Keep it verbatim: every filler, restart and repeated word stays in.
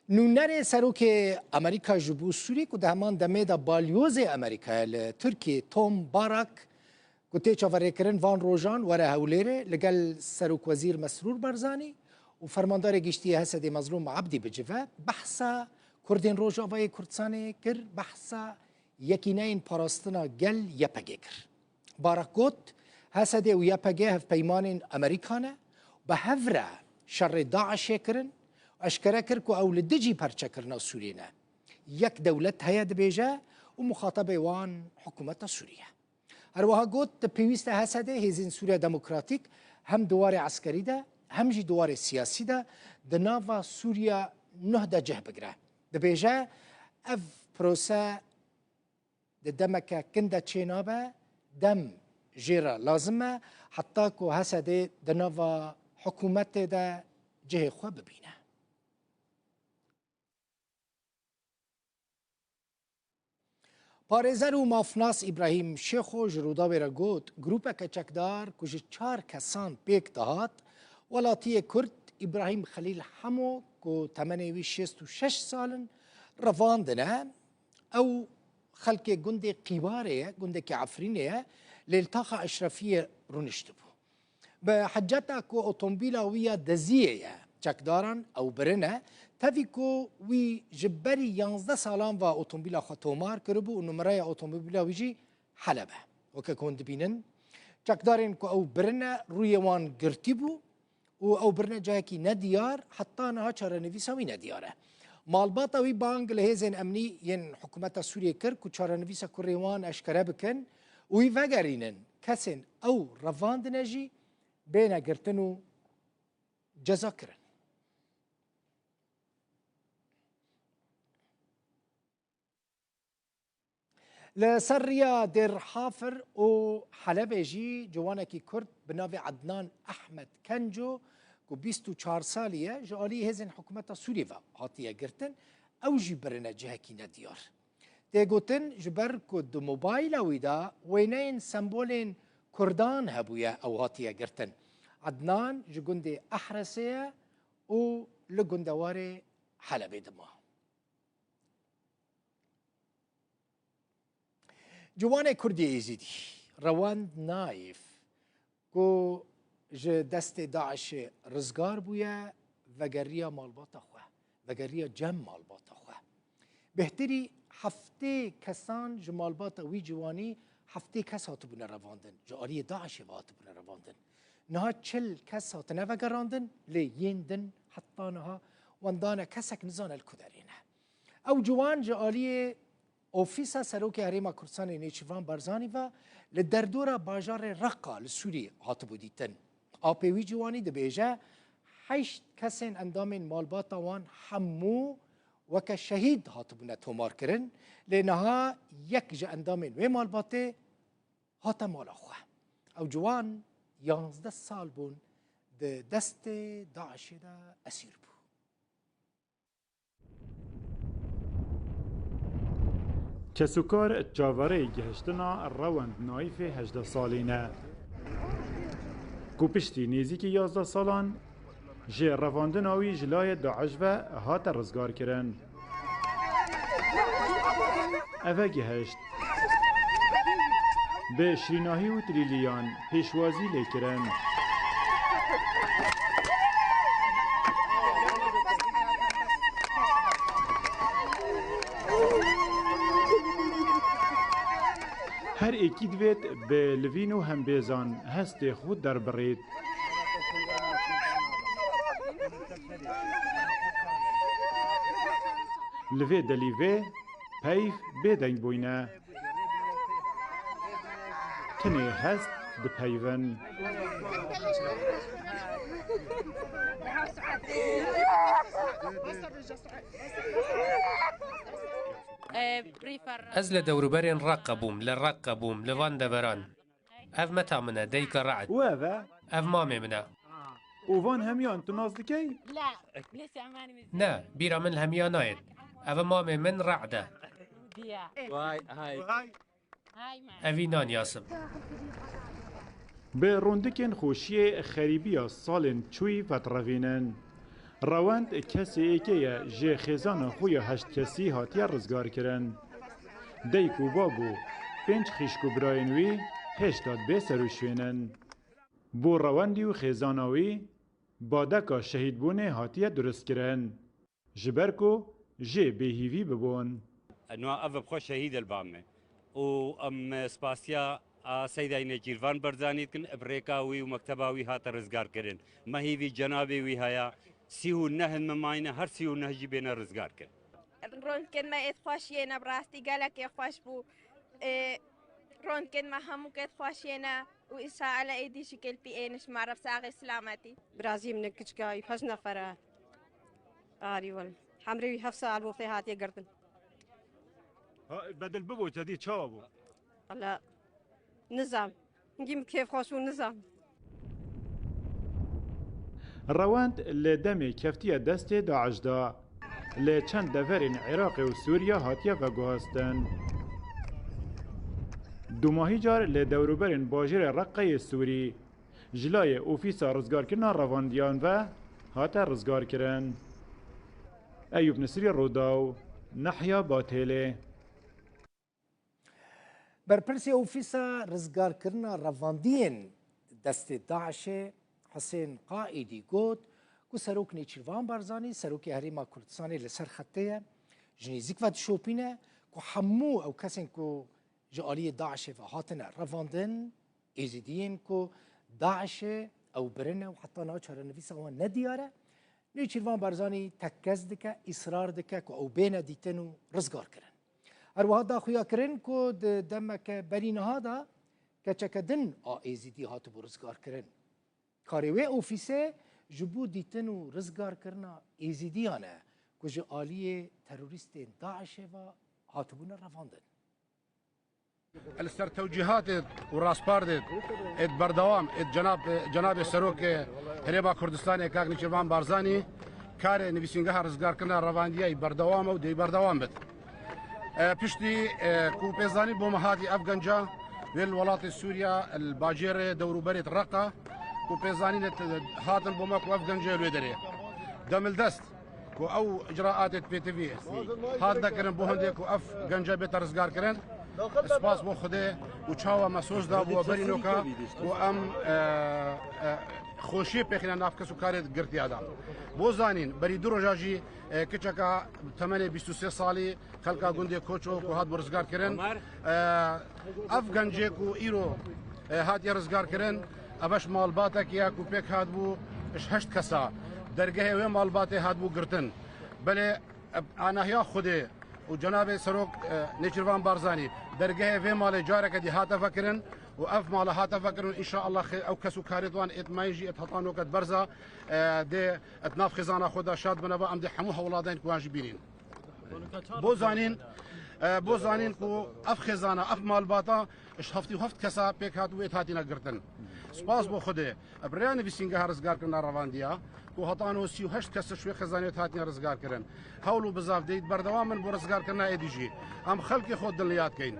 Nûnerê Serokê Amerîka ji bo Sûrî ku di heman demê de balyozê Amerîkayê li Tirkiyê Tom Barak ku tê çaverêkirin van rojan were Hewlêrê, li gel Serokwezîr Mesrûr Barzanî û Fermandarê Giştî yê H S D'ê Mezlûm Ebdî bicive, behsa Kurdên Rojavayê Kurdistanê kir, behsa Yekîneyên Parastina Gel Y P G kir. Barak got, H S D û Y P G hevpeymanên Amerîka ne, bi hev re şerê DAIŞê kirin, eşkere kir ku ew li dijî perçekirina Sûriyê ne. Yek dewlet heye dibêje û muxatebê wan hikûmeta Sûrî ye. Her wiha got, di pêwîst e H S D hêzên Sûriya Demokratîk hem di warê eskerî de hem jî di warê siyasî de di nava Sûriya nuh de cih bigire. Dibêje, ev prose di demeke kin de çênabe, dem jê re lazim e, heta ku H S D di nava hikûmetê de cihê xwe bibîne. Parêzer û mafnas Îbrahîm Şêxo ji Rûdawê re got, grûpeke çekdar ku ji çar kesan pêk dihat, welatiyê Kurd Îbrahîm Xelîl Hemo ku temenê wî şêst û şeş sal in, revandine. Ew xelkê gundê Qîwarê ye, gundekî Efrînê ye, lê li taxa Eşrefiyê rûniştibû. Bi hiceta ku otomobîla wî ya deziyê ye, çekdaran ew birine, tevî ku wî ji berî yanzdeh salan ve otomobîla xwe tomar kiribû û numereya otomobîla wî jî Heleb e. Weke ku hûn dibînin, çekdarên ku ew birine, rûyê wan girtî bû û ew birine cayekî nediyar, heta niha çarenivîsa wî nediyar e. Malbata wî bang li hêzên emnî yên hikûmeta Sûriyê kir ku çarenivîsa kurê wan eşkere bikin û wî vegerînin, kesên ew revandine jî bêne girtin û cezakirin. Li ser riya Dêr Hafir û Helebê jî ciwanekî Kurd bi navê Ednan Ehmed Kenco ku bîst û çar salî ye, ji alî hêzên hikûmeta Sûriyê ve hatiye girtin, ew jî birine cihekî nediyar. Tê gotin, ji ber ku di mobayla wî de wêneyên sembolên Kurdan hebûye, ew hatiye girtin. Ednan ji gundê Ehresê ye û li gundewarê Helebê dima. Ciwanê Kurdî Êzidî Rewand Naif ku ji destê DAIŞê rizgar bûye, vegeriya malbata xwe, vegeriya cem malbata xwe. Bêhtirî heftê kesan ji malbata wî ciwanî, heftê kes hatibûne revandin, ji aliyê DAIŞê ve hatibûne revandin. Niha çil kes hatine vegerandin, lê yên din heta niha wendane kesek nizane li ku derê ne. Ew ciwan ji aliyê Ofîsa Serokê Herêma Kurdistanê Nêçîrvan Barzanî ve li derdora bajarê Reqa li Sûrî hatibû dîtin. Apê wî ciwanî dibêje, heşt kesên endamên malbata wan hemû weke şehîd hatibûne tomarkirin, lê niha yek ji endamên wê malbatê hate mala xwe. Ew ciwan yanzdeh sal bûn di destê DAIŞê de esîr bû. Kesûkar çaverê gihiştina Rewend Naîfê hejdeh salî ne, ku piştî nêzîkî yazdeh salan ji revandina wî ji layê DAIŞ ve hate rizgarkirin. Eve gihişt. Bi şîrînahî û trîliyan pêşwazî lê kirin. Her êkî divêt bi livîn û hembêzan hestê xwe derbirêt. Li vê delîvê peyv bêdeng bûyne. Tenê hest dipeyvin. Ez li dewrûberên Reqe bûm, li Reqe bûm, li van deveran. Ev meta min e, dayika Re'd. Û ev e? Ev mamê min e. Û van hemiyan tu nas dikey? Ne, bîra min li hemiya nayên. Ev e mamê min Re'd e. Evî nan Yasim. Bi rondikên xweşiyê xerîbiya salên çûyî vedirevînin. Rewend kesê êkê ye ji xêzana xwe ya heşt kesî hatiye rizgarkirin. Dayik û bab û pênc xîşk û birayên wî hêşta dibê serûşwênin. Bo Rewendî û xêzana wî badeka şehîdbûnê hatiye durustkirin. Ji ber ku jê bêhîvî bibûn. Niha ev bi xwe şehîd e li ba me. Û em spasiya a Seydayê Nêçîrvan Barzanî dikin, bi rêka wî û mekteba wî hate rizgarkirin. Me hîvî cenabê wî heye, sî û neh in me mayîne, her sî û neh jî bêne rizgarkirin. Rûndikin me êdî xweş yêne, bi rastî gelekê xweş bû. Ê, rûndikin me hemû kêt xweş yêne û înşaellah êdî jî kêlpî êniş me re bi saxê silametî. Birazî min kiçika wî heşt nefere. Arî wel. Hemrê wî heft sal bo xwe hatiye girtin. Ha, bedil bibo, te dî çawa bû? Wala nizam. Hingî min kêfxweş bû, nizam. Rewend li demê keftiye destê DAIŞ de. Li çend deverên Iraqê û Sûriye hatiye veguhestin. Dumahî car li dewrûberên bajêrê Reqeyê Sûrî ji layê Ofîsa Rizgarkirina Revandiyan ve hate rizgarkirin. Eyûp Nisrî, Rûdaw, Nehya Batêlê. Berpirsê Ofîsa Rizgarkirina Revandiyên destê DAIŞê Hisên Qaîdî got ku Serok Nêçîrvan Barzanî, Serokê Herêma Kurdistanê li ser xetê ye, ji nêzîk ve dişopîne ku hemû ew kesên ku ji aliyê DAIŞê ve hatine revandin, Êzidiyên ku DAIŞê ew birine û heta niha çarenivîsa wan nediyar e, Nêçîrvan Barzanî tekkez dike, îsrar dike ku ew bêne dîtin û rizgar kirin. Her wiha da xuyakirin ku di demeke berî niha de keçeke din a Êzidî hatibû rizgarkirin. Karê wê ofîsê ji bo dîtin û rizgarkirina Êzidiyan e ku ji aliyê terorîstên DAIŞê ve hatibûne revandin. Li ser tewcîhatê û raspardê êd berdewam êd cenab, cenabê Serokê Herêma Kurdistanê Kak Nêçîrvan Barzanî karê nivîsîngeha rizgarkirina revandiyayî berdewam e û dê berdewam bit. E, piştî, e, ku pêzanîn bo me hatî ev genca wê li welatê Sûriya, li bajêrê dewrûberê Reqa, ku pêzanînê hatin bo me ku ev genca wê derê. Demildest ku ew icraatê pêtivî hatine kirin bo hindê ku ev genca bête rizgarkirin. Spas bo Xwedê û çawa me soz da bo berî noka ku em, e, e, xweşiyê pêxîne nav kes û karê girtiya de. Bo zanîn, berî du roja jî, e, kiçeka temenê bîst û sê salî, xelka gundê Koço ku hat bo rizgarkirin. E, ev gencê ku îro, e, hatiye rizgarkirin, ev ji malbatekî ye ku pêk hatibû ji heşt kesa. Dergehê wê malbatê hatibû girtin. Belê, e, anahiya Xwedê û cenabê Serok, e, Nêçîrvan Barzanî dergehê vê malê careke dî hate vekirin û ev mala hate vekirin û înşaallah xê-, ew kes û karê wan êt mayîn jî êt heta noket berza, e, dê êt nav xêzana xwe de şad bin, eva em dê hemû hewladayên ku wan jî bînîn. Bo zanîn, e, bo zanîn ku ev xêzana, ev malbata ji heftê û heft kesa pêk hat û êt hatîne girtin. Spas bo Xwedê, bi rêya nivîsîngeha rizgarkirina revandiya, ku heta niha sî û heşt kes ji wê xêzanê hatine rizgarkirin. Hewl û bizav dê berdewam bin bo rizgarkirina êdî jî. Em xelkê xwe dilniya dikeyin.